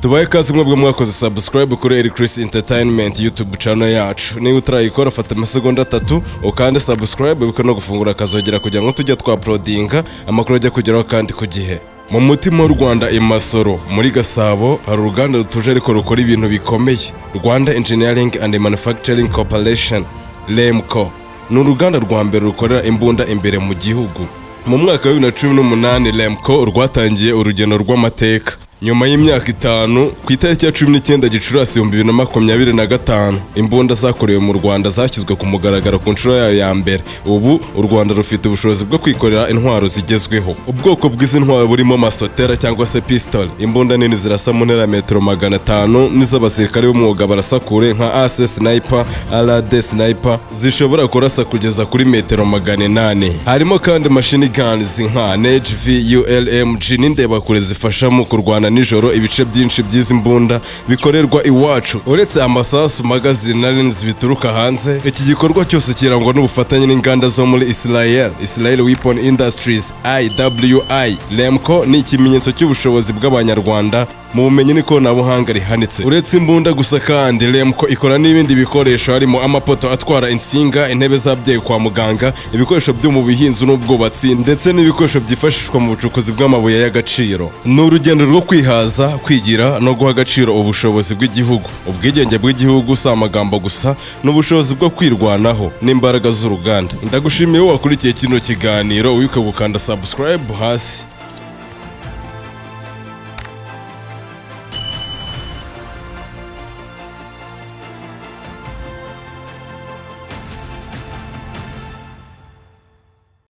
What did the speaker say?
Tubaye ikaze mwebwe mwakoze subscribe kuri Eric Chris Entertainment YouTube channel yacu. Niba utarayikora, fata amasegonda 3 ukande subscribe, wibuke no gufungura akazogera kugira ngo tujye twauploadinga amakuru ajya kugeraho kandi ku gihe. Mu mutima w'u Rwanda, i Masoro muri Gasabo, hari uruganda rutuje ariko rukora ibintu bikomeye, Rwanda Engineering and Manufacturing Corporation, REMCO. Ni uruganda rwa mbere rukorera imbunda imbere mu gihugu. Mu mwaka wa 2018, REMCO rwatangiye urugendo rw'amateka. Nyuma y'imyaka 5, ku itariki ya 19 Gicurasi 2025, imbunda zakorewe mu Rwanda zashyizwe ku mugaragaro ku nshuro yayo ya mbere. Ubu u Rwanda rufite ubushobozi bwo kwikorera intwaro zigezweho. Ubwoko bw'izi ntwaro burimo masotera cyangwa se pistol, imbunda nini zirasa mu ntera ya metero 500, n'iz'abasirikare b'umwuga barasa kure nka AC Sniper, RD Sniper, zishobora kurasa kugeza kuri metero 800. Harimo kandi machine guns nka NGV, ULMG n'indebakure zifasha mu kurwana nijoro. Ibice byinshi by'izi mbunda bikorerwa iwacu, uretse amasasu, magazine na lens bituruka hanze. Iki gikorwa cyose kirangwa n'ubufatanye n'inganda zo muri Israel, Israel Weapon Industries, IWI. REMCO ni ikimenyetso cy'ubushobozi bw'Abanyarwanda mu bumenyi n'ikoranabuhanga rihanitse. Uretse imbunda gusa kandi, REMCO ikora n'ibindi bikoresho, harimo amapoto atwara insinga, intebe z'ababyeyi kwa muganga, ibikoresho byo mu buhinzi n'ubwubatsi, ndetse n'ibikoresho byifashishwa mu bucukuzi bw'amabuye y'agaciro. Ni urugendo rwo kwihaza, kwigira no guha agaciro ubushobozi bw'igihugu. Ubwigenge bw'igihugu si amagambo gusa, ni ubushobozi bwo kwirwanaho n'imbaraga z'uruganda. Ndagushimiye wowe wakurikiye kino kiganiro. Wibuke gukanda subscribe hasi.